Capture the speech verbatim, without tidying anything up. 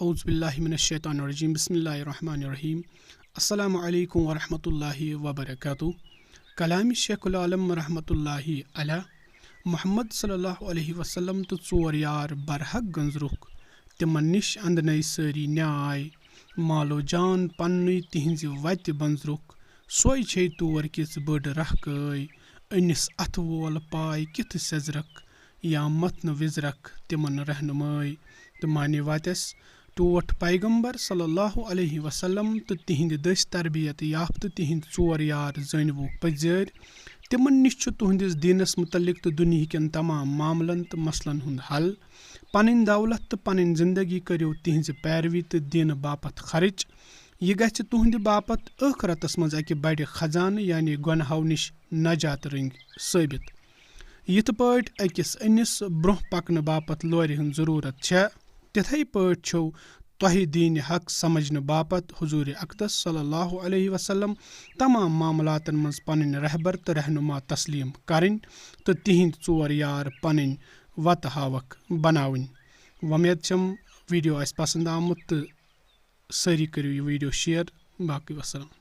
اعوذ باللہ من الشیطان الرجیم، بسم اللہ الرحمن الرحیم۔ السلام علیکم ورحمۃ اللہ وبرکاتہ۔ کلام شیخ العالم رحمۃ اللہ علیہ۔ محمد صلی اللہ علیہ وسلم تہٕ ژور یار برحق گنزرُکھ، تِمن نِش اندنَے سٲری نیاے۔ مال و جان پننُے تِہنزِ وتہِ بنزرُکھ، سۄے چھے تور کِژھ بٔڑ رحکٲے۔ أنِس اتھٕ وول پاے کِتھٕ سیزرکھ، یا متنہٕ وِزرکھ تِمن رہنمٲے۔ تہٕ معنی واتٮ۪س ٹوٹھ پیغمبر صلی اللہ علیہ وسلم تہٕ تِہنٛدِ دٔسۍ تربیت یافتہٕ تِہنٛدۍ ژور یار زٲنۍ وُکھ پٔزۍ۔ تِمن نِش چھُ تُہنٛدِس دیٖنس مُتعلق تہٕ دُنیہکٮ۪ن تمام معاملن تہٕ مسلن ہُنٛد حل۔ پنٕنۍ دولت تہٕ پنٕنۍ زندگی کٔرِو تِہنٛزِ پیروی تہٕ دیٖنہٕ باپتھ خرٕچ۔ یہِ گژھِ تُہنٛدِ باپتھ ٲخرتس منٛز اکہِ بڑِ خزانہٕ یعنی گۄنہو نِش نجات رٔنگۍ ثٲبت۔ یِتھ پٲٹھۍ أکِس أنِس برونٛہہ پکنہٕ باپتھ لورِ ہٕنٛز ضروٗرت چھےٚ، تِتھے پٲٹھۍ چھُو تۄہہِ دیٖنِ حق سمجھنہٕ باپتھ حضور اقدس صلی اللہ علیہ وسلم تمام معاملاتن منٛز پنٕنۍ رہبر تہٕ رہنما تسلیم کرٕنۍ تہٕ تِہنٛدۍ ژور یار پنٕنۍ وتہٕ ہاوکھ بناوٕنۍ۔ وۄمید چھم ویڈیو آسہِ پسند آمُت تہٕ سٲری کٔرِو یہِ ویڈیو share۔ باقٕے وسلام۔